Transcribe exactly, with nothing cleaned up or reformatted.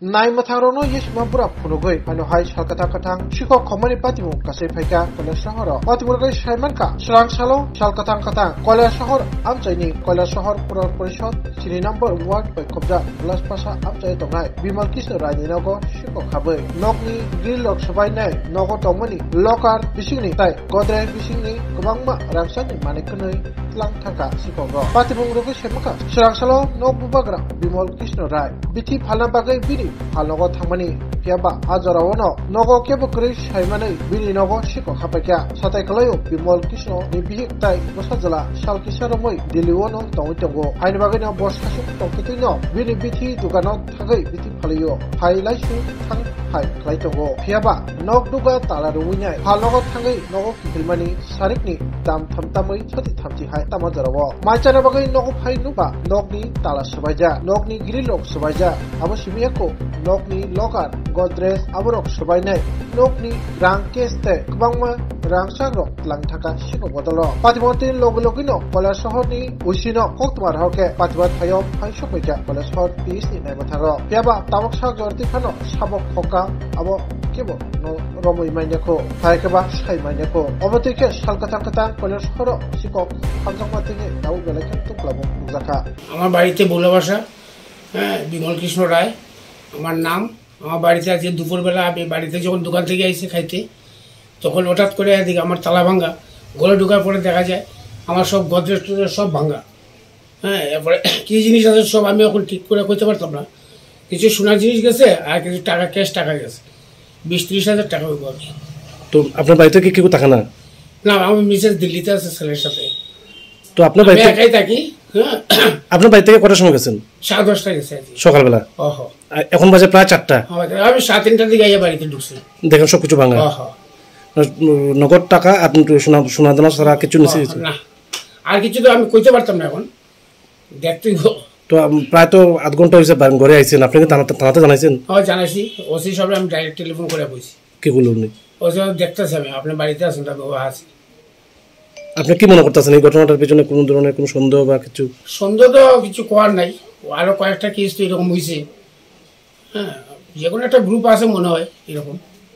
Nai mwthangrokno yesima bura phunugwi haino hai sal kwthang kwthang sikhok khokmani patimung kasai phaikha Koilasohoro. Patimung rwgwi saimankha, swrang salo sal kwthang kwthang Koilasohor amchaini Koilasohor Puron Porishod sini number ward bai khobjak Blaspasa amchai tongnai Bimal Krishna Raini nogo sikhok habwi nokni grill rok swbainai nogo tongmani locker bisingni tai Godrej bisingni kwbangma rangchakni manwi kwnwi tlang thangkha sikhok rok. Patimung rwgwi saimankha, swrang salo nok bubagra Bimal Krishna Rai bithi phalna bagwi bini phalnogo thangmani. Phiyaba a jorao no nogo kebo kwrwi saimanwi bini nogo sikhok hapaikha. Satai kwlaio Bimal Krishna ni bihik tai bwsajwla sal kisa romwi Delhi o no tongwi tongo. Haini bagwi no bo sasuk tongtwtwi no bini bithi dukano thangwi bithi phalio. Phai laisu thang phai khlai tongo. Phiyaba nok duga tala rwui nai phalnogo thangwi nogo kiphilmani sarikni dam thamtamwi soti thamchi hai tamo jorao. Mai chana bagwi nogo phai nukba nokni tala swbaijak, nokni grill rok swbaijak. Abo simi eko nokni locker, Godrej aborok swbainai nokni rang case tei kwbangma rangchak rok tlang thangkha sikhok bodolo. Patimung tini logi logi no Koilasohor ni O C no koktwma rohor khe patimung thaio phai sokbaikha Koilasohor P S ni naimwthang rok. Phiyaba tabok sak jorti phano sabok khokha abo kebo no romwi manya kho, hai khe ba sai manya kho. Obo twi khe sal kwthang kwthang Koilasohoro sikhok hamjakma tini tabuk belai khe tuklabo nukjakha. আমার বাড়িতে ভোলা বাসা, হ্যাঁ, বিমল কৃষ্ণ রায় আমার নাম। আমার বাড়িতে আজকে দুপুরবেলা আমি বাড়িতে যখন দোকান থেকে আইসি খাইতে, তখন হঠাৎ করে এদিকে আমার তালা ভাঙা। ঘরে ঢোকার পরে দেখা যায় আমার সব গদরেজ টদরেজ সব ভাঙা। হ্যাঁ, এরপরে কি জিনিস আছে সব আমি এখন ঠিক করে কইতে পারতাম না। কিছু সোনার জিনিস গেছে আর কিছু টাকা, ক্যাশ টাকা গেছে। বিশ ত্রিশ হাজার টাকা হইব আর কি। তো আপনার বাড়িতে কি কেউ থাকে না? না, আমার মিসেস দিল্লিতে আছে ছেলের সাথে। তো আপনার আমি বাড়িতে একাই থাকি। হ্যাঁ। আপনার বাড়ি থেকে কটার সময় গেছেন? সাড়ে দশটা গেছে আর কি। সকালবেলা? ওহো। আর এখন বাজে প্রায় চারটা। আমার, আমি সাড়ে তিনটার দিকে আইয়া বাড়িতে ঢুকছি। দেখেন সবকিছু ভাঙা। ওহো। নগদ টাকা, আপনি তো সোনা, সোনা দানা ছাড়া কিছু নিচে ওহো, গেছে? না। আর কিছু তো আমি কইতে পারতাম না এখন। দেখতেই হো। তো, আম, প্রায় তো আধ ঘন্টা হয়েছে বাড়ি, ঘরে আইছেন, আপনি কি থানাতে, থানাতে জানাইছেন? হ্যাঁ, জানাইছি। ওসি সাহেব আমি ডাইরেক্ট টেলিফোন করে বলছি। কি বললো উনি? ওসি সাহেব দেখতেছে আমি, আপনি বাড়িতে আছেন, তবে ও আছে। আপনি কি মনে করতেছেন এই ঘটনাটার পিছনে কোনো ধরনের কোনো সন্দেহ বা কিছু? সন্দেহ তো কিছু করার নাই, আরো কয়েকটা কেস তো এরকম হয়েছে। হ্যাঁ, যে কোনো একটা গ্রুপ আছে মনে হয় এরকম।